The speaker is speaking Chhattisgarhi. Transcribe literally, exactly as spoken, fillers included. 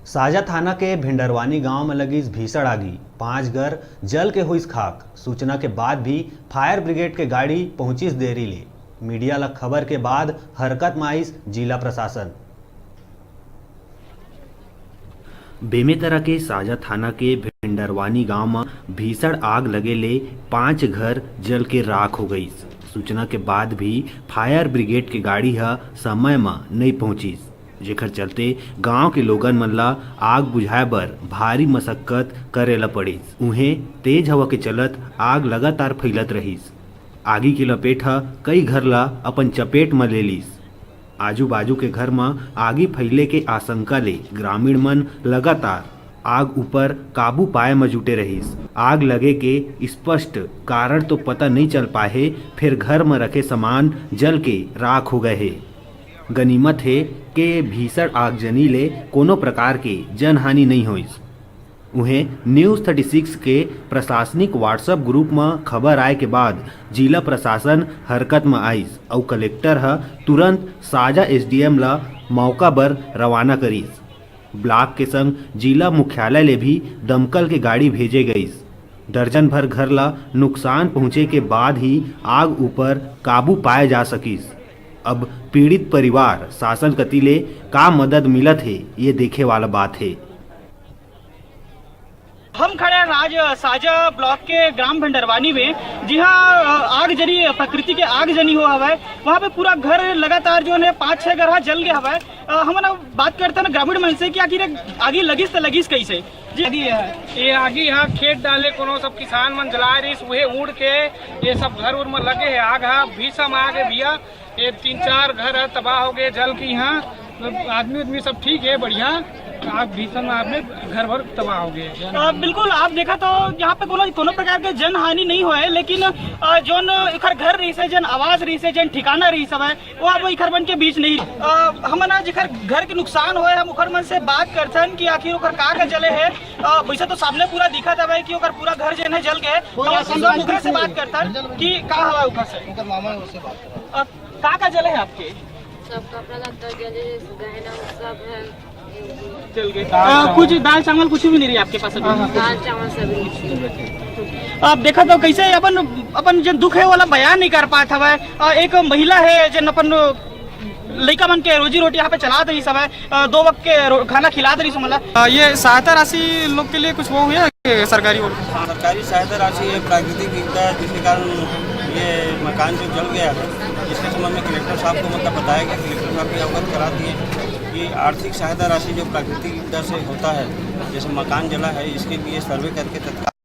साजा थाना के भिंडरवानी गांव म लगिस भीषण आगी, पांच घर जल के होइस खाक। सूचना के बाद भी फायर ब्रिगेड के गाड़ी पहुंचिस देरी ले। मीडिया ल खबर के बाद हरकत म आइस जिला प्रशासन। बेमेतरा के साजा थाना के भिंडरवानी गांव म भीषण आग लगे ले पांच घर जल के राख हो गइस। सूचना के बाद भी फायर ब्रिगेड के गाड़ी ह समय म नइ पहुंचिस, जेखर चलते गांव के लोगन मन ला आग बुझाए बर भारी मशक्कत करे ला पड़िस। उहें, तेज हवा के चलत आग लगातार फैलत रहिस। आगी के लपेट ह कई घर ला अपन चपेट म ले लिस। आजू-बाजू के घर म आगी फैले के आशंका ले ग्रामीण मन लगातार आग ऊपर काबू पाए म जुटे रहिस। आग लगे के स्पष्ट कारण तो पता नइ चल पाए हे, फेर घर म रखे सामान जल के राख हो गए हे। गनीमत हे के भीषण आगजनी ले कोनो प्रकार के जनहानि नइ होइस। उहें, न्यूज थर्टी सिक्स के प्रशासनिक WhatsApp ग्रुप म खबर आए के बाद जिला प्रशासन हरकत म आइस अउ कलेक्टर ह तुरंत साजा एसडीएम ल मौका बर रवाना करिस। ब्लॉक के संग जिला मुख्यालय ले भी दमकल के गाड़ी भेजे गइस। दर्जन भर घर ल नुकसान पहुंचे के बाद ही आग ऊपर काबू पाए जा सकिस। अब पीड़ित परिवार शासन कति ले का मदद मिलत हे, ये देखे वाला बात हे। हम खड़े हैं राज साजा ब्लॉक के ग्राम भंडरवानी में, जिहां, अ, आगजनी, प्रकृति के आगजनी हो हवय। वहां पे पूरा घर लगातार जो है पांच छह घर हा जल गया हवय। अ, हमन अब बात करते हैं ना ग्रामीण मन से कि आखिर ये आगी लगिस त लगिस कैसे? जी, आगी है। ये आगी हा खेत डाले कोनो सब किसान मन जलाए रहिस, उहे उड़ के ये सब घर उर में लगे है। आग हा भीषण आग है भैया, ये तीन चार घर है तबाह हो गए जल की। यहाँ आदमी उदमी सब ठीक है, बढ़िया। आग भीषण आग में घर भर तबाह हो गए। अ, बिल्कुल, आप देखा तो यहाँ पे कोनो कोनो प्रकार के जन हानि नहीं होए, लेकिन, अ, जोन एकर घर रहिस है, जन आवास रहिस है, जन ठिकाना रहिस हवय, वो अब एकर मन के बीच नहीं। अ, हमन आज जेकर घर के नुकसान होए, हम ओकर मन से बात करथन कि आखिर ओकर का का जले है। अ, वैसे तो सामने पूरा दिखत हवय कि ओकर पूरा घर जेन है जल गए। पूरा तो राशन सब कार्ड ओकरे से से बात करथन जल गए। कि का हवय ओकर से। ओकर मामा है, उससे बात करो। अ, का का जले है आपके? सब कपड़ा लत्ता जले, गहना सब है। चल गए। अ, कुछ दाल चावल कुछ भी नहीं रही आपके पास अभी? दाल चावल सब नहीं। आप देखा तो कैसे अपन, अपन जन दुख है वाला बयान नहीं कर पात हवय। अ, एक महिला है जन अपन लइका मन के रोजी रोटी यहाँ पे चलात रहिस हवय, अ, दो वक्त के रो-, खाना खिलात रहिस हमन ला। अ, ये सहायता राशि लोग के लिए कुछ वो हुई है सरकारी ओर? सरकारी सहायता राशि ये प्राकृतिक विपदा जिसके कारण ये मकान जो जल गया है, इसके संबंध में कलेक्टर साहब को मतलब बताया गया, कलेक्टर साहब भी अवगत करा दिए। ये आर्थिक सहायता राशि जो प्राकृतिक विपदा से होता है, जैसे मकान जला है, इसके लिए सर्वे करके तत्काल